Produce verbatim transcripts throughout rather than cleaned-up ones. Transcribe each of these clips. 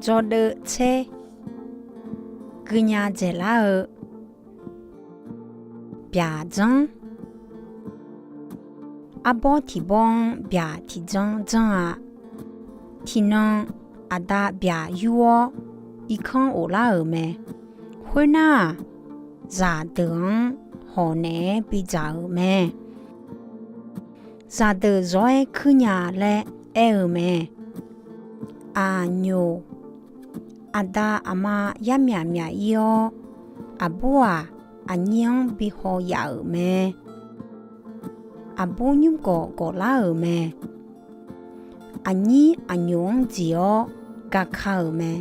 Dzawdeuv tser. Guinya dzaeqlar-eu byaqdzanr. Arbawr tiqbawr-anr byaq tiqdzanr dzanr-a. Tiqnan aqda byaq yur-awr, irkanr ghoflar-euq mae. Khoernar-aq, zaqdeuq-anr hawq naeq-aer bidzaq-euq mae. Zaqdeuq zawr-aer kuir nya laer aer-eu mae. Aqnyoq, aqda aqma yar myaq myaq ir-awr, aqbur-aq, aqnyir-anr bi haw yaf-euq mae. Aqbur nymr gawq gawqlar-euq mae. Aqnyir aqnyoq-anr dziq-awr gaka-euq mae.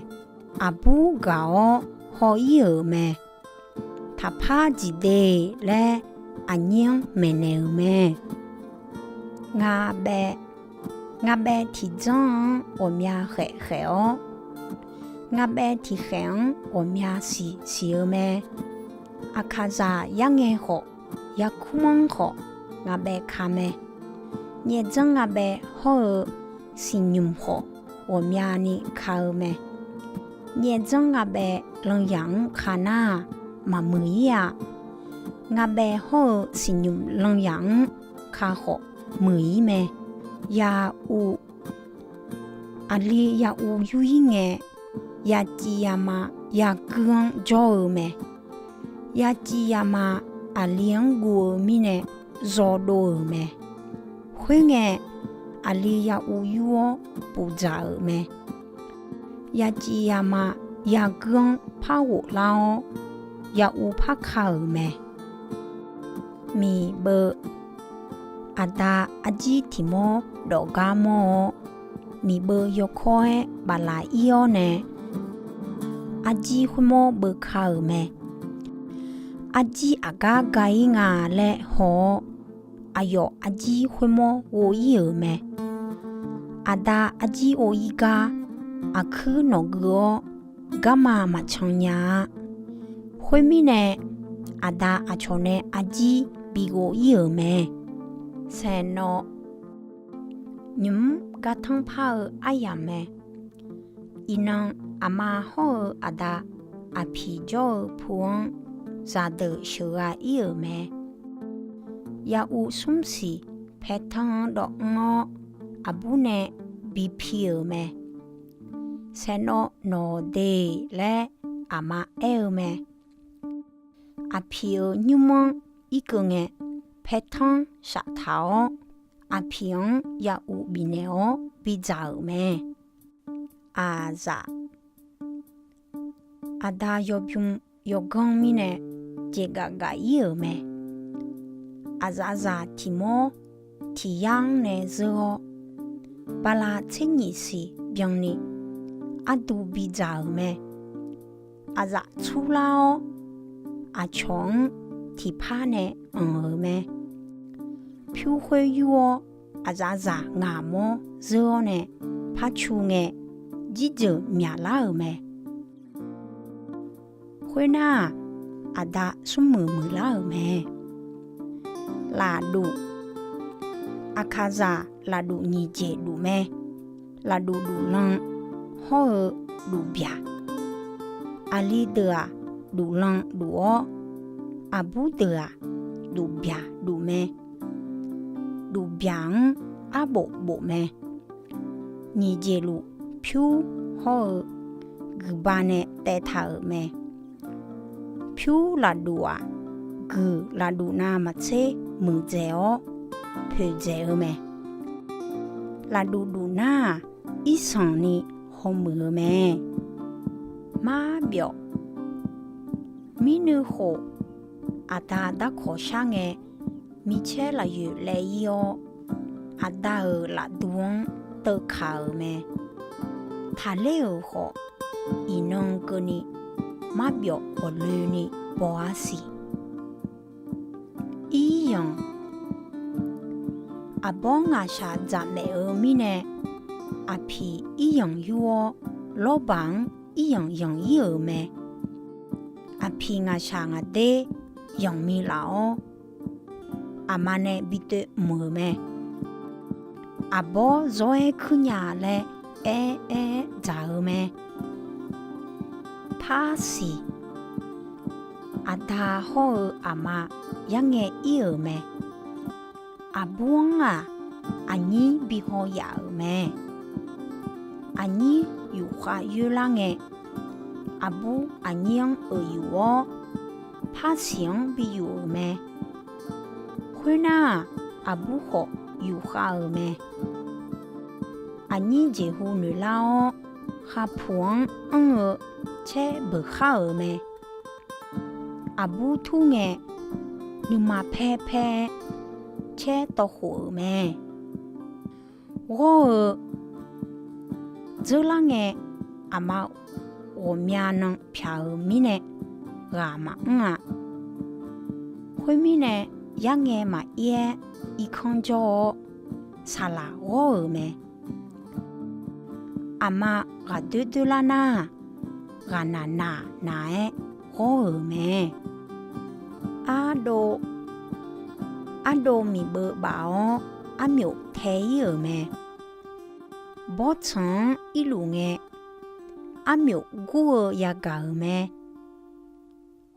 Aqbur gaq-awr haw ir-euq mae. Taqpar dziqde laer aqnyir-anr maeqnaeq-euq mae. Ngabaev, ngabaev tiqdzanr-anr ghawqmya khaef khaef-awr, ngabaev tiqkhaef-anr ghawqmya siq siq-eu mae. Aqkaqzaq yarngae khawf, yarkmr-anr khawf, ngabaev ka mae. Nyaevdzanr ngabaev hawr-eu siqnymq khawf, ghawqmyani ka-eu mae. Nyaevdzanr ngabaev lanzaq-anr ka nar-aq, maqmuiq ir-a. Ngabaev hawr-eu siqnymq lanzaq-anr ka khawf, muiq ir mae. Yaquv, aqli yaquv yur ir ngae, yaciv yama yaguir-anr jawr-eu mae. Yaciv yama aqli-anr guv-eu mirnae zawdov-euq mae. Khoerngae, aqli yaquv yur-awr puqdzaq-euq mae. Yaciv yama yaguir-anr par ghoflar-awr, yaquv par ka-euq mae. Miqbeuv, aqda arjir tiq mawr dawfgar mawr-awr, miqbeuv yawkawr-aer baflaf ir-awr nae, arjir khoermawr beuka-euq mae. Arjir aqgar ga ir nga laer haw-awr, aqyawf arjir khoermawr ghov ir-euq mae. Aqda arjir ghov ir gar, aqkuir nawqgeuv-awr, garma maqcan nya-a. Khoermirnae, aqda aqcawq nae arjir bi ghov ir-euq mae. Saeqnawv, nymq-mr gartanr par-eu aryamq mae. Iqnan, aqma hawr-eu aqda aqpiq jawr-eu pu-anr zaqdeuq sheuqgha ir-euq mae. Yaquv smr siq paertanr-anr dawv mr-awr, aqbur nae bi pi-euq mae. Saeqnawv nawq de laer aqma aer-eu mae. Aqpiq-euq nymr-anr irkeuv ngae, paertanr shaftaq-awr, aqpiq-anr yaquv bifnaeq-awr bidzaq-euq mae. Aqzaf, aqda yawbym yawganr mirnae jeqgaf gaf ir-euq mae. Aqzafzaq tiq mawr tiq yar-anr nae zeur-awr, bala tser nyiq siq byanni ardu bidzaq-euq mae. Aqzaf tsurlar-awr, aqcawq-anr tiqpar nae anq-euq mae. Pyur khoer yur-awr, aqzafzaq ngaq mawr zeur-awr nae parcu ngae, jirdzeuq myaqlar-euq mae. Khoernar-aq, aqda smrmuiq muiqlar-euq mae. Lafduq, aqkaqzaq lafduq nyiq jeq duf mae. Lafduq duflan hawr-eu dufbyaq. Aqli deuq-aq, duflan duf-awr, aqbur deuq-aq, dufbyaq duf mae. Dufbyaq-anr arbof bof mae. Nyiq jeq luf pyur hawr-eu guiqba nae taev taq-euq mae. Pyur lafduq-aq, guiq lafduq navmaqtser muiqdzaeq-awr poeqdzaeq-eu mae. Lafduq duf nar-aq, irsanq ni hawmuiq-eu mae. Marbyawf, mirnuikhof aqda darkawq shar ngae, micaer lafyoeq laev ir-awr, aqda-euq lafdu-anr teuvkaq-euq mae. Taqler-euq khawf, iqnan keuvni marbyawf ghawqloeni baw-ar siq. Iryanq, aqbawr ngaqshaq dzaqmaef-eu mirnae, aqpiq iryanq yur-awr, lawrbaq-anr iryanq yanq ir-euq mae. Aqpiq ngaqshaq ngaqder yanq mi laf-awr, aqma nae bi toev mq-euq mae. Aqbawr zawr-aer kuir nya laer aer aer dzaq-eu mae. Par siq. Aqda hawr-eu aqma yarngae ir-euq mae. Aqbur-anr-aq, aqnyir bi haw yaf-euq mae. Aqnyir yufkhav yoerlar ngae, aqbur aqnyir-anr euq yuf-awr, par siq-anr bi yuf-euq mae. Khoernar-aq, aqbur khawf yufkhav-euq mae. Aqnyir jeqhu noeqlar-awr, khavpuq-anr anr-eu caer beuq khar-euq mae. Aqbur tur ngae, nuima paer paer-aer caer tawv khof-euq mae. Ghawr-eu dzeurlar ngae, aqma ghawqmya nan pyaq-euq mirnae ghaq maqanr-a. Khoermirnae, yarngae maqir-aer irkanr jawr-awr, saqlaq ghawr-euq mae. Aqma ghaqdoer doerlar nar-aq, ghaqnaq naq naq-aer ghawr-euq mae. Ardov, ardov miqbeuv baf-awr, armyof tae ir-euq mae. Bawrtsanq-anr irluf ngae, armyof gur-eu yagaq-euq mae.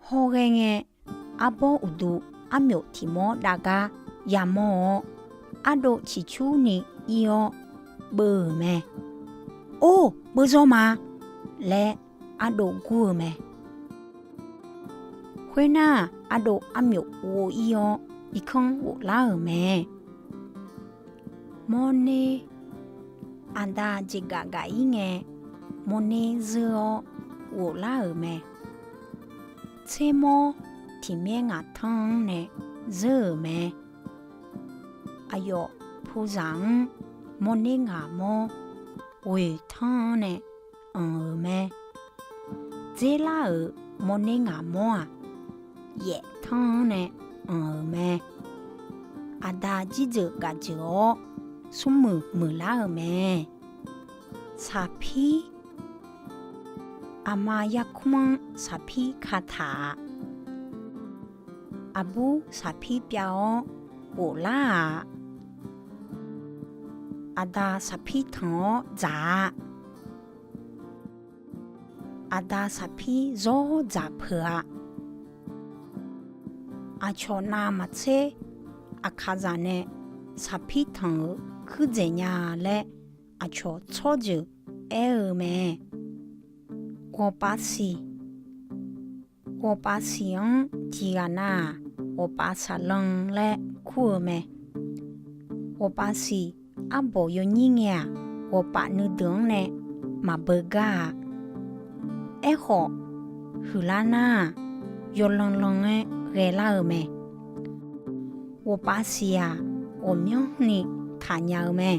Hawghae ngae, arbawr uqduq armyof tiq mawr dav gar yamawr-awr, ardov ciqcurni ir-awr beuv-euq mae. Or, beuv zawr ma laer ardov gur-eu mae. Khoernar-aq, ardov armyof ghov ir-awr, irkanr ghoflar-euq mae. Mawrner, aqda jeqgaf gaf ir ngae, mawrner zeur-awr ghoflar-euq mae. Tsermawr tiq myaer ngaq tanr-anr nae zeur-euq mae. Aqyawf puzaq-anr mawrner ngaq mawr ghoeq tanr-anr nae anq-euq mae. Dzerlar-euq mawrner ngaq mawr-aq, yaef tanr-anr nae anq-euq mae. Aqda jirdzeuq gafdzeuq-awr, smrmuiq muiqlar-euq mae. Saqpir, aqma yarkmr-anr saqpir kataq-a. Aqbur saqpir pyav-awr ghoflar-aq, aqda saqpir tanq-awr dzaq-a. Aqda saqpir zawr dzaq peuq-a. Aqcawq navmaqtser aqkaqzaq nae saqpir tanq-euq kuirdzaeq nya laer, aqcawq tsawrjeuq aer-eu mae. Ghawqpav siq. Ghawqpav siq-anr tiqghaq nav-aq, ghawqpav saqlan laer kur-eu mae. Ghawqpav siq arbawq yawnyir ngae-aq, ghawqpav nuideuq-anr nae maqbeu gar-a. Aerkhawf, huiqlar nar-aq, yawlanlan-aer ghaelar-eu mae. Ghawqpav siq-aq, ghawqmyanrni taqnya-eu mae.